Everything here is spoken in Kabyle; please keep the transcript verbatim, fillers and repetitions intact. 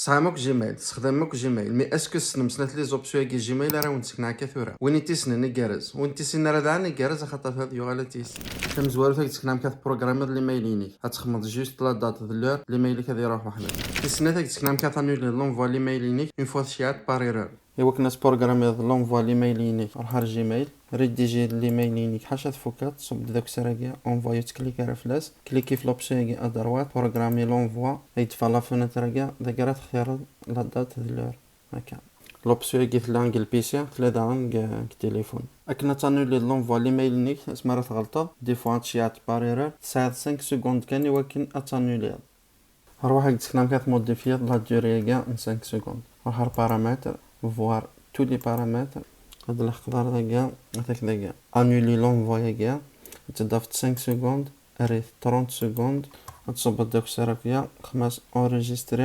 Tesɛam akk Gmail, tesxedmem akk Gmail, mais est-ce que tessnem snat les options-agi Gmail ara wen-d-sekneɣ akka tura? Win i t-issnen igerrez, win i t-issinen ara daɣen igerrez, axaṭer ad yuɣal ad t-yessin. Tamezwarut ad d-sekneɣ amek ad tprogrammiḍ l'email-inek. Ad txedmeḍ juste la date d l'heure, l'email-ik ad iruḥ weḥd-s. Tis snat ad d-sekneɣ amek ad tannuliḍ l'envoi l'email-inek une fois tceyɛeḍ par erreur. Iwakken ad tprogrammiḍ l'envoi l'email-inek, ruḥ ar Gmail, rédiger l'email-inek ḥaca tfukkeḍ, ṣubb-d d akessar-agi, envoyer, ur ttklik ara fell-as, kliki f l'option-agi à droite, programmer l'envoi, ad k-d-teffeɣ la fenêtre-agi, dagi ara textireḍ la date d l'heure. Akka. L'option-agi tella deg lpisi, tella daɣen deg, deg tilifun. Akken ad tannuliḍ l'envoi l'email-inek, asmi ara tɣelṭeḍ, des fois ad tceyɛeḍ par erreur, tesɛiḍ cinq secondes kan iwakken ad tannuliḍ. Rwaḥ ad d-sekneɣ amek ad tmodifyeḍ la durée-agi n cinq secondes. Ruḥ ar paramètres, voir tous les paramètres. Ad leḥqeḍ ar dagi, atak dagi. Annuler l'envoi-agi, ad tedafeḍ cinq secondes, err-it trente secondes, ad tṣubbeḍ d akessar akya, xmas enregistrer